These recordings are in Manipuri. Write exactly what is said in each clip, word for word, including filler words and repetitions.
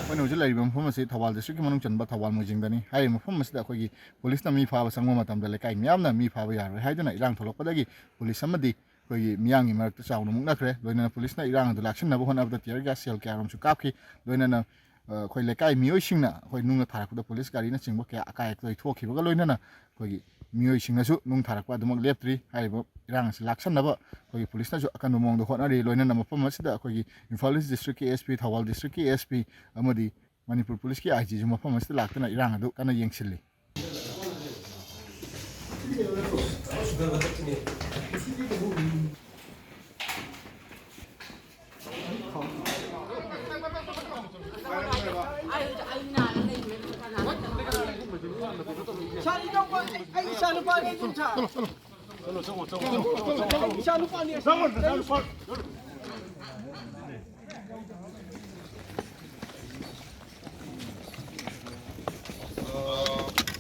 ꯑꯩꯈꯣꯏꯅ ꯍꯧꯖꯤꯛ ꯂꯩꯔꯤꯕ ꯃꯐꯝ ꯑꯁꯤ ꯊꯧꯕꯥꯜ districtꯀꯤ ꯃꯅꯨꯡ ꯆꯟꯕ ꯊꯧꯕꯥꯜ ꯃꯣꯏꯖꯤꯡꯗꯅꯤ꯫ ꯍꯥꯏꯔꯤꯕ ꯃꯐꯝ ꯑꯁꯤꯗ ꯑꯩꯈꯣꯏꯒꯤ ꯄꯨꯂꯤꯁꯅ ꯃꯤ ꯐꯥꯕ ꯆꯪꯕ ꯃꯇꯝꯗ ꯂꯩꯀꯥꯏ ꯃꯤꯌꯥꯝꯅ ꯃꯤ ꯐꯥꯕ ꯌꯥꯔꯣꯏ ꯍꯥꯏꯗꯨꯅ ꯏꯔꯥꯡ ꯊꯣꯛꯂꯛꯄꯗꯒꯤ ꯄꯨꯂꯤꯁ ꯑꯃꯗꯤ ꯑꯩꯈꯣꯏꯒꯤ ꯃꯤꯌꯥꯝꯒꯤ ꯃꯔꯛꯇ ꯆꯥꯎꯅ ꯃꯨꯛꯅꯈ꯭ꯔꯦ꯫ ꯂꯣꯏꯅꯅ ꯄꯨꯂꯤꯁꯅ ꯏꯔꯥꯡ ꯑꯗꯨ ꯂꯥꯛꯁꯤꯟꯅꯕ ꯍꯣꯠꯅꯕꯗ tear gas shell ꯀꯌꯥꯔꯣꯝꯁꯨ ꯀꯥꯞꯈꯤ꯫ ꯂꯣꯏꯅꯅ, ꯑ, ꯑꯩꯈꯣꯏ ꯂꯩꯀꯥꯏ ꯃꯤꯑꯣꯏꯁꯤꯡꯅ ꯑꯩꯈꯣꯏ ꯅꯨꯡꯅ ꯊꯥꯔꯛꯄꯗ ꯄꯨꯂꯤꯁ ꯒꯥꯔꯤꯅꯆꯤꯡꯕ ꯀꯌꯥ ꯑꯀꯥꯏ ꯑꯇꯣꯏ ꯊꯣꯛꯈꯤꯕꯒ ꯂꯣꯏꯅꯅ ꯑꯩꯈꯣꯏꯒꯤ ꯃꯤꯑꯣꯏꯁꯤꯡꯅꯁꯨ ꯅꯨꯡ ꯊꯥꯔꯛꯄ ꯑꯗꯨꯃꯛ ꯂꯦꯞꯇ꯭ꯔꯤ꯫ ꯍꯥꯏꯔꯤꯕ ꯏꯔꯥꯡ ꯑꯁꯤ ꯂꯥꯛꯁꯟꯅꯕ ꯑꯩꯈꯣꯏꯒꯤ ꯄꯨꯂꯤꯁꯅꯁꯨ ꯑꯀꯟꯕ ꯃꯑꯣꯡꯗ ꯍꯣꯠꯅꯔꯤ꯫ ꯂꯣꯏꯅꯅ ꯃꯐꯝ ꯑꯁꯤꯗ ꯑꯩꯈꯣꯏꯒꯤ Imphal East districtꯀꯤ SP, Thoubal districtꯀꯤ SP ꯑꯃꯗꯤ ꯃꯅꯤꯄꯨꯔ ꯄꯨꯂꯤꯁꯀꯤ IGꯁꯨ ꯃꯐꯝ ꯑꯁꯤꯗ ꯂꯥꯛꯇꯨꯅ ꯏꯔꯥꯡ ꯑꯗꯨ ꯀꯟꯅ ꯌꯦꯡꯁꯤꯜꯂꯤ꯫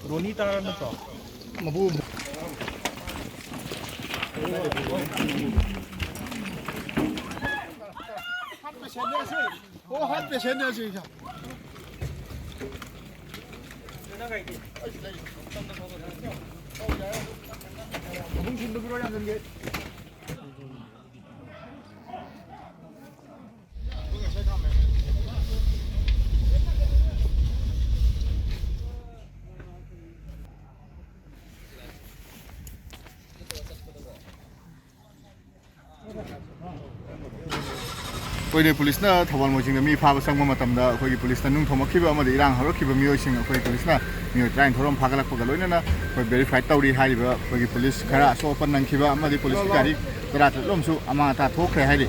ꯔꯣꯅꯤ ꯇꯥꯔ ꯅꯠꯇ꯭ꯔꯣ? ꯃꯄꯨ꯫ ꯑꯣ, heart patientꯅꯦ ꯑꯁꯤ꯫ ꯑꯩꯈꯣꯏꯅ ꯄꯨꯂꯤꯁꯅ ꯊꯧꯕꯥꯜ ꯃꯣꯏꯖꯤꯡꯗ ꯃꯤ ꯐꯥꯕ ꯆꯪꯕ ꯃꯇꯝꯗ ꯑꯩꯈꯣꯏꯒꯤ ꯄꯨꯂꯤꯁꯅ ꯅꯨꯡ ꯊꯣꯝꯃꯛꯈꯤꯕ ꯑꯃꯗꯤ ꯏꯔꯥꯡ ꯍꯧꯔꯛꯈꯤꯕ ꯃꯤꯑꯣꯏꯁꯤꯡ, ꯑꯩꯈꯣꯏ ꯄꯨꯂꯤꯁꯅ ꯃꯤꯑꯣꯏ ꯇꯔꯥꯅꯤꯊꯣꯏꯔꯣꯝ ꯐꯥꯒꯠꯂꯛꯄꯒ ꯂꯣꯏꯅꯅ ꯑꯩꯈꯣꯏ verify ꯇꯧꯔꯤ꯫ ꯍꯥꯏꯔꯤꯕ ꯑꯩꯈꯣꯏꯒꯤ ꯄꯨꯂꯤꯁ ꯈꯔ ꯑꯁꯣꯛ ꯑꯄꯟ ꯅꯪꯈꯤꯕ ꯑꯃꯗꯤ ꯄꯨꯂꯤꯁꯀꯤ ꯒꯥꯔꯤ ꯇꯔꯥꯇꯔꯦꯠꯂꯣꯝꯁꯨ ꯑꯃꯥꯡ ꯑꯇꯥ ꯊꯣꯛꯈ꯭ꯔꯦ ꯍꯥꯏꯔꯤ꯫